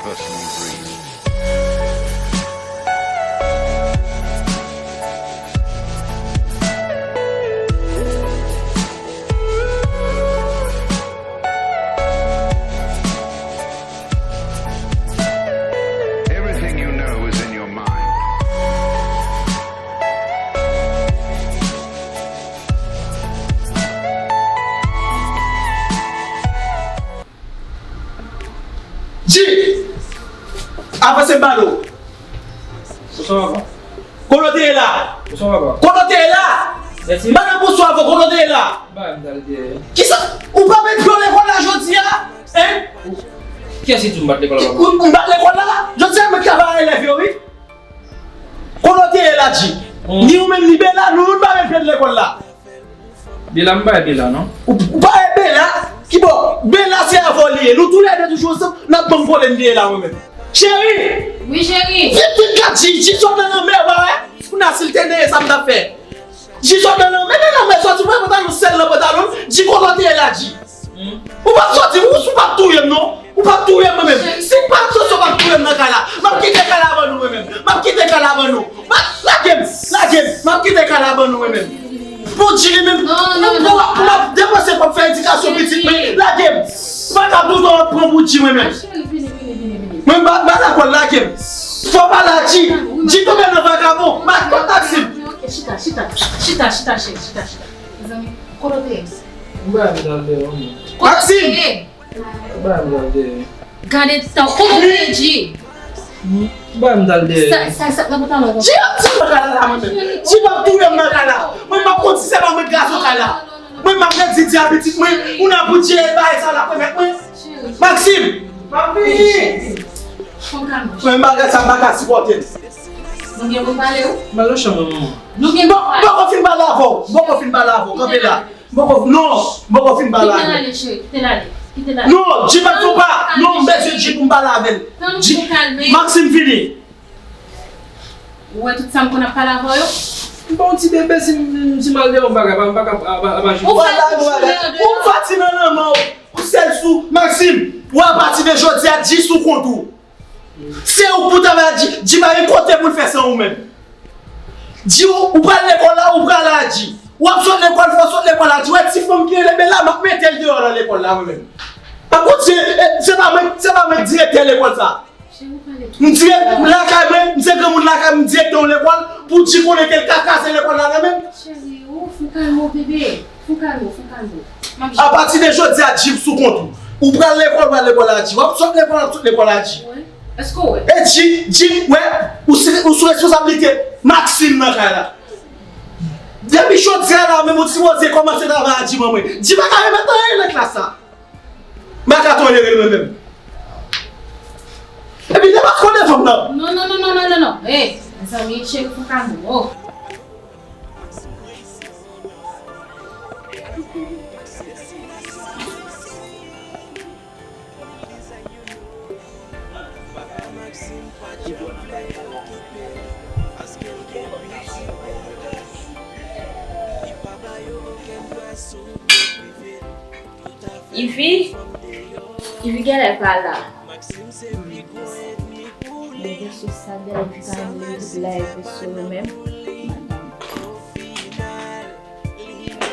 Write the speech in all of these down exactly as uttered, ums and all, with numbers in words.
personal dreams. Everything you know is in your mind. G! Avanse m pale w. Bonswa, papa. Kote w te ye la? Bonswa, papa. Kote w te ye la? Mèsi. M pa nan bonswa avè w, kote w te ye la? M pa menm t al dèyè. Kisa? Ou pa met pye w lekòl la jodi a? Hein? Kiyès ki di w m bat lekòl la, papa? Ou, ou bat lekòl la? Jodi a, mwen travay elèv yo, wi. Kote w te ye la, G? Hmm. Ni ou menm, ni Bela, nou youn pa met pye n lekòl la. Bela, m pa wè Bela, non. Ou, ou pa wè Bela? Kibò? Bela se avè w li ye. Nou toulède toujou ansanm, n ap ban m pwoblèm li ye la, mwen menm. Cheri! Wi, cheri. Vin, vin gad G, G sot nan lanmè, ou pa wè? Kounye a, si l te neye, sa m t ap fè? G sot nan lanmè, nan lanmè, sòti pran pantalon, sèl nan pantalon, G kote w te ye la, G. Hmm. Ou p ap sòti, ou, ou p ap touye m, non. Ou p ap touye m, mwen menm. Si m pa sòti, w p ap touye m nan kay la. M ap kite kay la ban nou, mwen menm. M ap kite kay la ban nou. M ap, lage m, lage m. M ap kite kay la ban nou, mwen menm. Pou G li menm, non, non, pou, non, pou, pou m ap depanse kòb fè edikasyon pitit mwen, lage m. M pa ka toutan ap pran pou G, mwen menm. Cheri, vini, vini, vini, vini. Mwen m pa, m pa dakò, lage m. Fò w pale a G. G tonbe nan vagabon. Ma, Maxime. Ok, chita, chita. Chita, chita, cheri, chita, chita. Mezanmi, kote w te ye? M pa menm t al dèyè w, non. Maxime! Kote w te ye? M pa menm t al dèyè. Gade tan, kote w te ye, G? M pa menm t al dèyè. Sa, sa, sa, nan pantalon konsa. G ap di m nan kay la, mwen menm. G ap touye m nan kay la. Mwen, m ap konn si se pa mwen k gason kay la. Mwen, m ap redi di a pitit mwen, ou nan pou G e bagay sa l ap remèt mwen. Maxime! M ap vini! Fon kalm. Mwen, bagay sa, m pa ka sipòte l. Nou gen pou pale, wi. M al nan chanm mwen, manman. Nou gen pou pale. M poko fin pale avè w. M poko fin pale avè w. Kanpe la. M poko, non, m poko fin pale avè l. Kite l ale, cheri, kite l ale. Kite l ale. Non, G pa fè pa. Non, m bezwen G pou m pale avè l. Tann ou pou kalme. Maxime, vini. Ou wè tout sa m konn ap pale avè w yo? M pa yon ti bebe, si m, si m al dèyè yon bagay, pa, m pa ka ap, ap, ap aji. Ou fè tout jounen an deyò. Ou pati nan lanmè w, ou sèl sou Maxime. Ou a pati de jodi a, G sou kont ou. Se ou k pou travay a G, G pa gen kote pou l fè san ou menm. G ou, ou pral lekòl la, ou pral la G. W ap sot lekòl, fò w sot lekòl la G. Ou wè ti fanm ki rele Bela, m ap mete l deyò nan lekòl la mwen menm. Pa koute, e, se pa mwen, se pa mwen k direktè lekòl sa. M dirè-, m lakay mwen, m se granmoun lakay, m direktè yon lekòl, pou G konnen ke l ka kraze lekòl la nan men m. Cheri, ou fou kalme w, bebe. Fou kalme w, fou kalme w. M ap jere. Apati de jodi a, G sou kont ou. Ou pral lekòl, pral lekòl a G. W ap sot lekòl, w ap sot lekòl a G. Wè. Èske w wè? E G, G, wè, ou se, ou sou responsablite Maxime nan kay la. Depi jodi a la, menm ou sipoze kòmanse travay a G ban mwen. G pa ka remèt anyen nan klas la. M pa ka tolere l mwen menm. Epi depaske w devan m nan. Non, non, non, non, non, non, non. Hey, mezanmi, cheri, fò w kalme w. Oh. Ivi, Ivi genlè pa la. Nèg sou sa genlè ki ka vle live sou nou menm.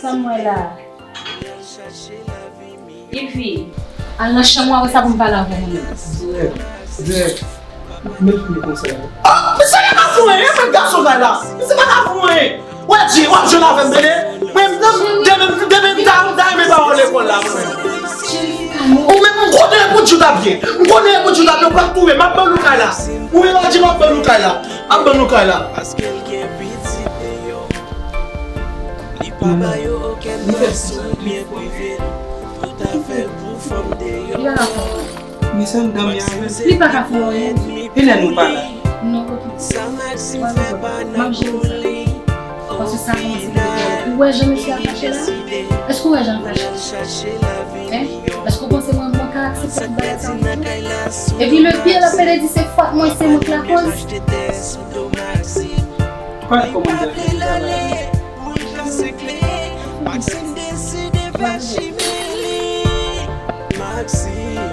Sa m wè la. Ivi, al nan chanm ou apre sa pou m pale avè w mwen menm. Dirèk, dirèk. Met pye konsa. Oh, mesye pa ka fè anyen, mwen gason kay la. Mesye pa ka fè anyen. Wè, G, w ap jwe avè m, tande? Mwen, demen, demen, m ta, m ta renmen ba w lekòl la, mwen. Ou menm, m konnen pou G w t ap ye. M konnen pou G w t ap ye, ou p ap touye m, m ap ban nou kay la. Ou menm, G, m ap ban nou kay la. M ap ban nou kay la. Paske l gen pitit deyò. Li pa ba yo okenn fason byen prive. Tout afè l pou fanm deyò. Li pa ka fè anyen. Men se anndan m ye avè l. Li pa ka fè anyen. E lè nou pa la? Non, kote. M ap jere sa. Paske sa kòmanse vin fè. Ou wè jan mesye a fache la? Èske ou wè jan l fache? Hein? Èske ou panse mwen, mwen ka aksepte tout bagay sa yo toujou? Epi le pire, l ap pede di se fòt mwen, se mwen k lakòz. Pa kòmantè. Maxime deside fè chimen li. Maxime.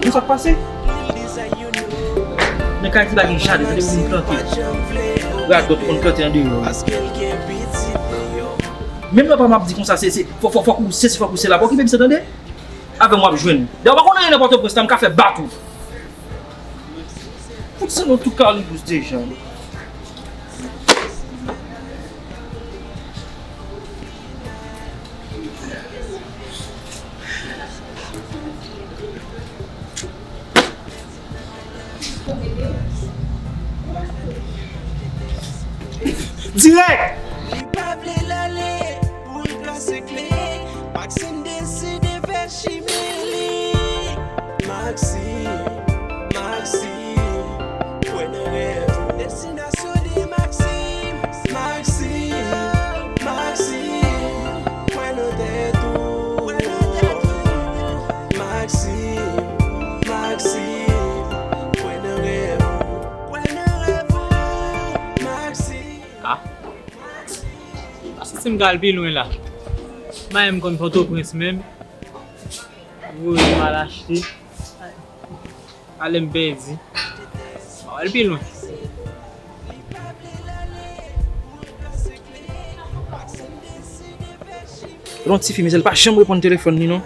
Bon, sa k pase? Nan Kayiti pa gen jaden, tande moun plante. Radòt konn plante andeyò. Menm nan pa m ap di konsa, se, se, fò, fò, fòk ou sesi, fòk ou sela. Pa okipe misye, tande? Avè m w ap jwenn. Dayè, w pa konn anyen nan Pòtoprens la, m ka fè batou. Fout se nou tout kalibous deja. Dirèk! Li pa vle l ale pou l kase kle. Maxime deside fè chimen li. Maxime, Maxime, kwè nan rèv ou. Destinasyon de Maxime, Maxime, Maxime, kwè nan tèt ou. Maxime, Maxime, kwè nan rèv ou. Kwè nan rèv ou, Maxime. Ah. Pa santi m ka al pi lwen la. M pa menm konn Pòtoprens menm. Voye m al achte. Ale m pèdi. M pa al pi lwen. Yon tifi, mezè, l pa janm reponn telefòn li, non.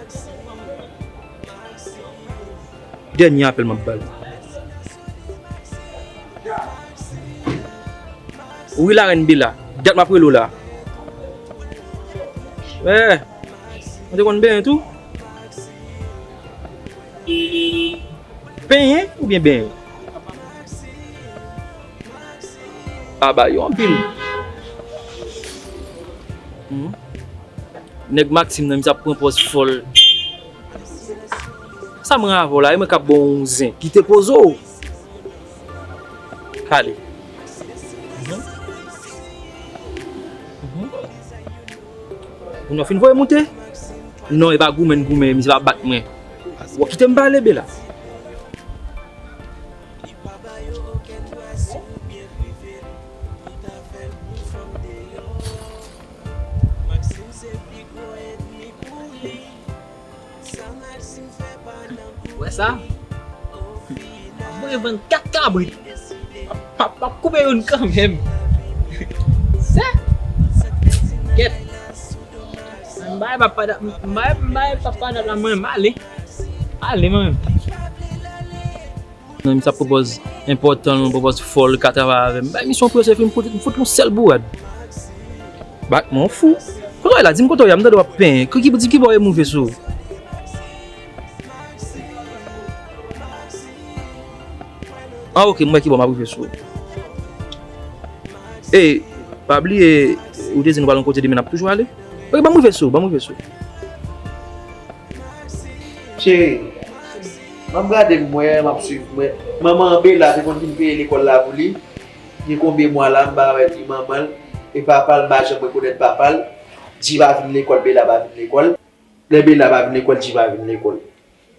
Dènye apèl m ap ba l. Wi, la rèn Bela. Dat m ap rele w la. Eh, mwen te konn benyen tou. Penyen oubyen benyen? A ba yo anpil. Hmm. Nèg Maxime nan, misye ap pran pòz fò l. Sa m ran avè w la, e mwen k ap ba w yon zen. Kite poze w. Kale. Mhm. Mhm. Moun yo fin voye moute? Non, e pa goumen n goumen, misye pa bat mwen. W ap kite m pale, Bela. Ou wè sa? M ap voye vann kat kabrit. M ap, m ap koupe youn kanmenm. Sè! Kèt! M bay papa dat, m bay, m bay papa dat la mwen, m ale. Ale mwen menm. Menm sa pwopòz enpòtan, pwopòz fò l ka travay avè m. Bay misyon pou yo se fim, m fout yon sèl bourad. Bat mwen fou. Kote w ye la? Di m kote w ye, m tande w ap penyen. Ki, ki, di ki bò w ye, m rive sou ou. Ah, ok, m wè ki bò m ap rive sou ou. Ey, pa bliye, ou te di nou pral yon kote demen, n ap toujou ale. Ok, ban m rive sou ou, ban m rive sou ou. Cheri, m ap gade m wè, m ap swiv m wè. Manman Bella te konn vin peye lekòl la pou li. Gen konbyen mwa la, m pa wè ni manman l, e papa l, m pa janm rekonèt papa l. Di pa vin lekòl, Bella pa vin lekòl. Lè Bella pa vin lekòl, Di pa vin lekòl.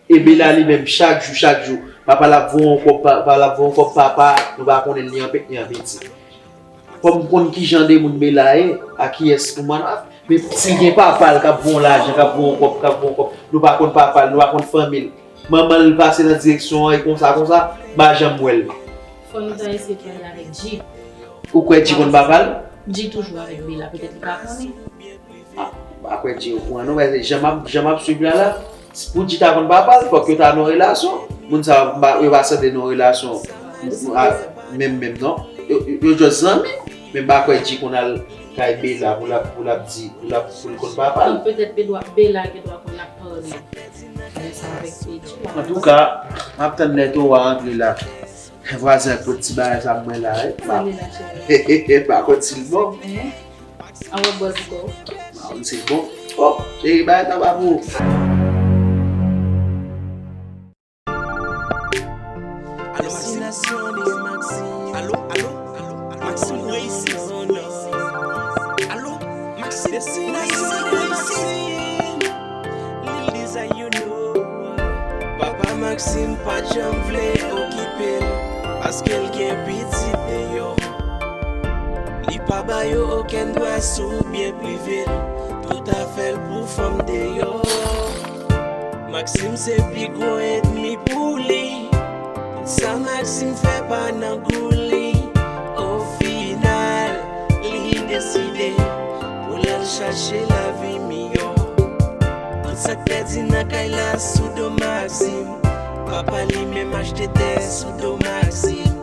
E Bella li menm, chak jou, chak jou, papa l ap voye yon kòb, papa l ap voye yon kòb, papa, nou pa konnen ni an pèt, ni an piti. Fò m konn kijan de moun Bella ye, a kiyès pou mwen ap. Men si l gen papa l k ap voye yon lajan, k ap voye yon kòb, k ap voye yon kòb, nou pa konn papa l, nou pa konn fanmi l. Manman l pase nan direksyon an e konsa, konsa, m pa janm wè l. Fò nou ta eseye pale avèk G. Ou kwè G konn papa l? G toujou avèk Bella, petèt li pa konnen. Ah, m pa kwè G okouran non, men jan m ap, jan m ap swiv la la, pou G ta konn papa l, fòk yo ta nan relasyon. Moun sa yo, m pa, yo pa sanble nan relasyon, ah, menm, menm non. Yo, yo, yo just zanmi, men m pa kwè G konn al kay Bella pou l ap, pou l ap di, pou l ap, pou l konn papa l. Petèt Bella, Bella gendwa konn l ap pale de sa avèk G. Antouka, m ap tann lè Towa antre la. Vwazen ak pot ti bagay sa mwen la, eh. Sa li la, cheri? Pa konn si l bon. Eh? An wè bòz kò. Pa konn si l bon. Oh, cheri, bagay sa pa pou ou. Alo, Maxime. Alo, alo, alo, Maxime, ou reyisi. Alo, Maxime, ou reyisi. Lil Design, you know. Papa Maxime pa t janm vle okipe l, paske l gen pitit deyò. Li pa ba yo okenn dwa sou byen prive l, tout afè l pou fanm deyò. Maxime se pi gwo ènmi pou li. Sa Maxime fè pa nan gou li. Ofinal, li deside pou l al chache lavi miyò. Tout sa k pèdi nan kay la sou do Maxime. Papa li menm achte tè sou do Maxime.